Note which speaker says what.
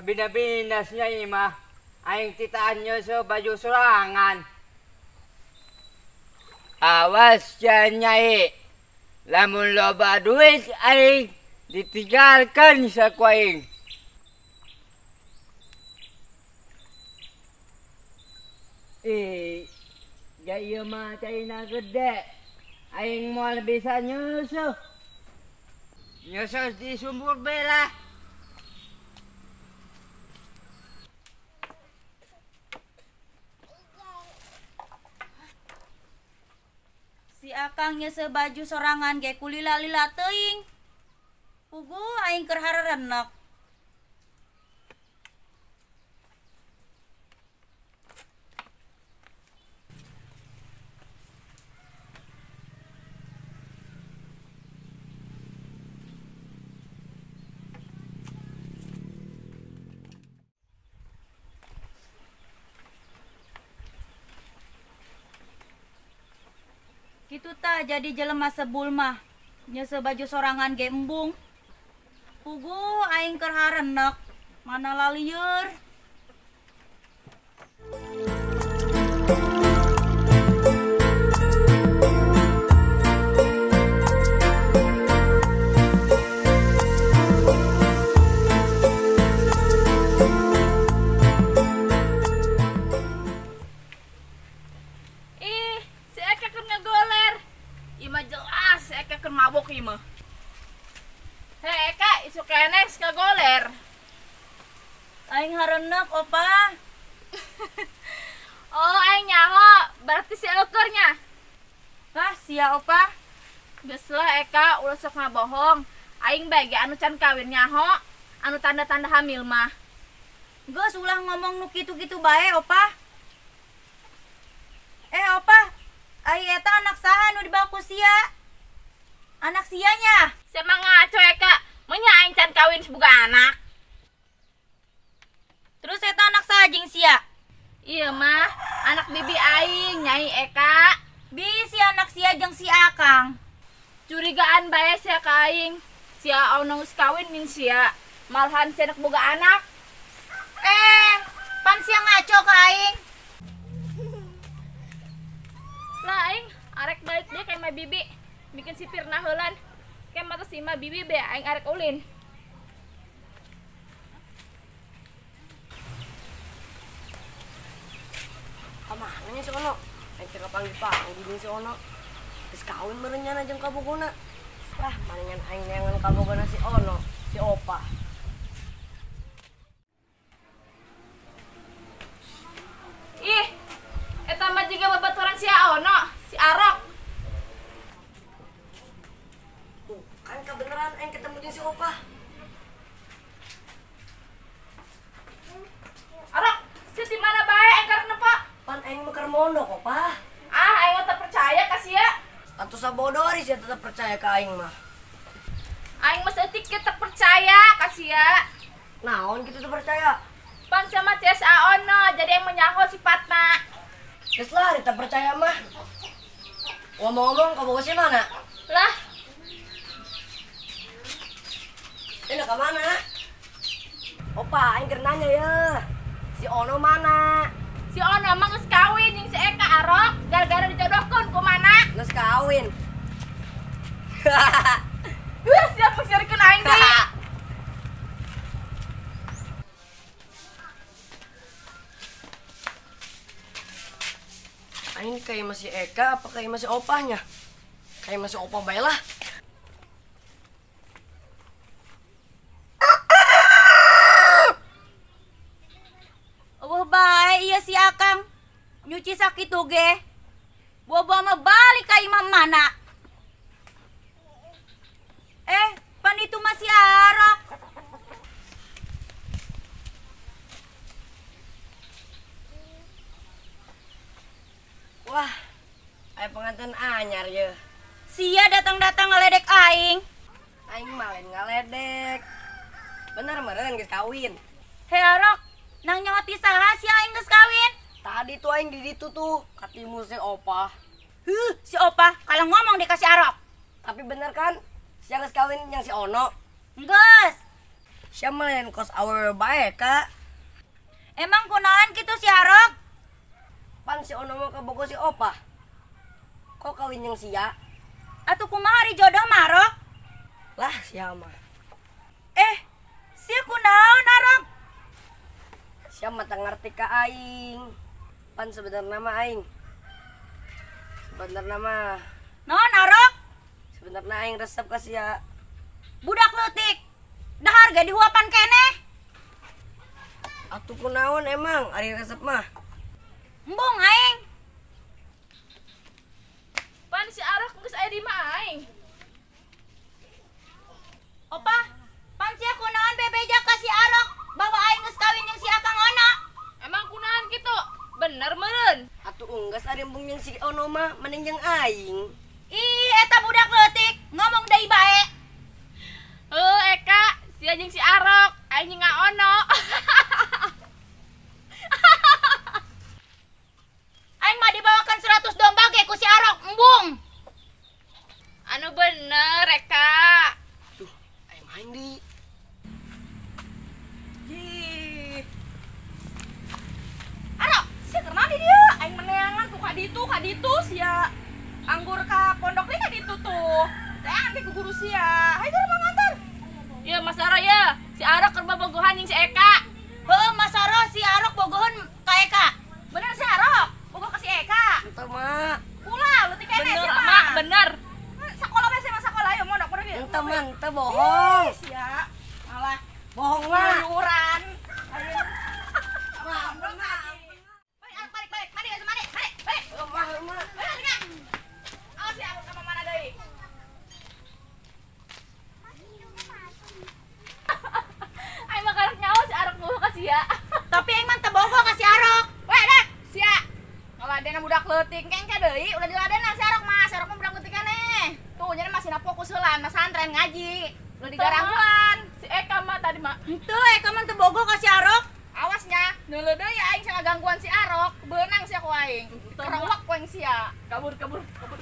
Speaker 1: Kabina-binas nyai mah. Aing titaan nyeuseut baju sorangan. Awas ya nyai. Lamun loba duit aing ditinggalkan saku aing. Ya ieu mah caina gede. Aing moal bisa nyusuh. Nyusuh di sumur bela.
Speaker 2: Si akang nyeuseut baju sorangan ge kulila-lila teuing. Puguh aing keur harerenek. Kitu tah jadi jelema sebul mah. Nyeuseut baju sorangan ge embung. Puguh aing keur harenek, mana lalieur.
Speaker 3: Ih, si Eka keur ngagoler. Ieu mah jelas si Eka keur mabok ieu mah. Hei Eka, isuk keneh ngagoler.
Speaker 2: Aing harenek opa.
Speaker 3: Oh, aing nyaho, berarti si eukeurnya.
Speaker 2: Lah sia opa.
Speaker 3: Geus lah Eka, ulah sok ngabohong. Aing bae ge anu can kawin nyaho, anu tanda-tanda hamil mah.
Speaker 2: Geus ulah ngomong nu kitu-kitu bae opa. Opa, ai eta anak saha nu dibawa ku sia? Anak sianya.
Speaker 3: Sia mah ngaco Eka, menya aing can kawin boga anak.
Speaker 2: Terus eta anak saha jeung sia?
Speaker 3: Iya mah, anak bibi aing, Nyai Eka.
Speaker 2: Bisi anak sia jeung si Akang.
Speaker 3: Curigaan bae sia ka aing. Sia ono geus kawin min sia. Malahan sia anak boga anak.
Speaker 2: Pan sia ngaco ka aing.
Speaker 3: Lah aing arek balik deh ka imah bibi. Bikin si Pirna heulan. Ke mata si imah bibi be aing arek ulin.
Speaker 4: Kamana nya si Ono? Aing teh kapanggih-panggih jeung si Ono. Geus kawin meureun nyana jeung kabogona. Lah, mana nyan aing neangan kabogona si Ono, si Opa.
Speaker 3: Ih, eta mah jiga babaturan si Ono, si Arok.
Speaker 4: Tuh, kan kebeneran aing ketemu jeung si Opa.
Speaker 3: Arok, sia di mana bae aing karek nempo?
Speaker 4: Pan aing mah keur mondok, Opa.
Speaker 3: Ah, aing mah teu percaya ka sia.
Speaker 4: Atuh sabodori sia tetep percaya ka aing mah.
Speaker 3: Aing mah saeutik ge teu percaya ka sia.
Speaker 4: Naon kitu teu percaya?
Speaker 3: Pan sia mah CSA Ono, jadi aing mah nyaho sifatna.
Speaker 4: Geus lah, teu percaya mah. Ngomong-ngomong, kabogoh sia mana?
Speaker 3: Lah.
Speaker 4: Ini ka mana? Opa, aing keur nanya ya. Si Ono mana?
Speaker 3: Si Ono mah geus kawin jeung si Eka Arok, gara-gara dijodohkeun ku mana?
Speaker 4: Geus kawin.
Speaker 3: Siapa sirikeun aing deui?
Speaker 4: Aing kayak masih Eka apa kayak masih opahnya? Kayak masih opa bae lah.
Speaker 2: Eueuh bae ieu si Akang. Nyuci sakitu ge. Bobo mah balik ka imah mana? Pan itu masih Arok.
Speaker 4: Wah, aya pengantin anyar ye.
Speaker 2: Sia datang-datang ngaledek aing.
Speaker 4: Aing mah lain ngaledek. Bener meureun geus kawin.
Speaker 2: Hei Arok, nang nyoti saha sia aing geus kawin?
Speaker 4: Tadi tuh aing di ditu tuh katimu si Opa.
Speaker 2: Huh, si Opa kalau ngomong dikasih Arok.
Speaker 4: Tapi bener kan? Sia geus kawin yang si Ono.
Speaker 2: Geus.
Speaker 4: Sia mah lain kos awewe bae, Kak.
Speaker 2: Emang kunaon kitu si Arok?
Speaker 4: Pan si Ono mah kabogoh si Opa. Kok kawin jeung sia?
Speaker 2: Atuh kumaha ari jodoh mah, Arok?
Speaker 4: Lah sia mah.
Speaker 2: Eh, sia kunaon, Arok?
Speaker 4: Sia mah teu ngarti ka aing. Pan sebenarna mah aing. Sebenarna mah.
Speaker 2: Naon, Arok?
Speaker 4: Sebenarna aing resep ka sia.
Speaker 2: Budak leutik. Dahar ge dihuapan keneh.
Speaker 4: Atuh kunaon emang ari resep mah?
Speaker 2: Embung aing.
Speaker 3: Pan si Arok geus aya di imah aing.
Speaker 2: Opa, pan sia kunaon bebeja ka si Arok bahwa aing geus kawin jeung si Akang Ono.
Speaker 3: Emang kunaon kitu? Bener meureun.
Speaker 4: Atuh unggas ari embung jeung si Ono mah mending jeung aing.
Speaker 2: Ih, eta budak leutik ngomong deui bae.
Speaker 3: Heuh Eka, sia jeung si Arok, aing jeung Ono.
Speaker 2: Aing mah dibawakan 100 domba ge ku si Arok, embung.
Speaker 3: Anu bener Eka.
Speaker 4: Tuh, aing main di.
Speaker 3: Ih. Arok, sia keur naon di dieu? Aing meneangan tuh ka ditu sia. Anggur ka pondok deui ka ditu tuh. Teangan ge ku guru sia. Hayu keur mah nganter. Ieu Mas Aro ya, si Arok keur bobogohan jeung si Eka.
Speaker 2: Heuh, Mas Aro si Arok bogohan ka Eka.
Speaker 3: Bener si Arok, bogoh ka si Eka.
Speaker 4: Henteu mah.
Speaker 3: Ulah, leutik keneh sia mah. Mak, bener. Sakola bae sia mah sakola ayo mondok mondok ieu.
Speaker 4: Henteu mah, henteu bohong.
Speaker 3: Sia. Malah
Speaker 4: bohong mah.
Speaker 3: Keluyuran.
Speaker 4: Ayo. Mah,
Speaker 3: Balik, balik, balik. Mandi, mandi, mandi, balik.
Speaker 4: Mah, mah.
Speaker 3: Balik, balik. Awas ya, aku sama mana deui. Aing mah karek nyawa si Arok bogoh ka sia.
Speaker 2: Tapi aing mah teu bogoh ka si Arok.
Speaker 3: Weh, dah, sia. Ngaladenan budak leutik engke deui, ulah diladenan si Arok mah. Si Arok mah budak leutik keneh. Tuh, nya masih na fokus heula masantren ngaji. Ulah digarangguan. Si Eka mah tadi mah.
Speaker 2: Henteu, Eka mah teu bogoh ka si Arok.
Speaker 3: Awas nya, neuleuh deui aing sia gangguan si Arok, beunang sia ku aing. Kerewek ku aing sia. Kabur, kabur, kabur.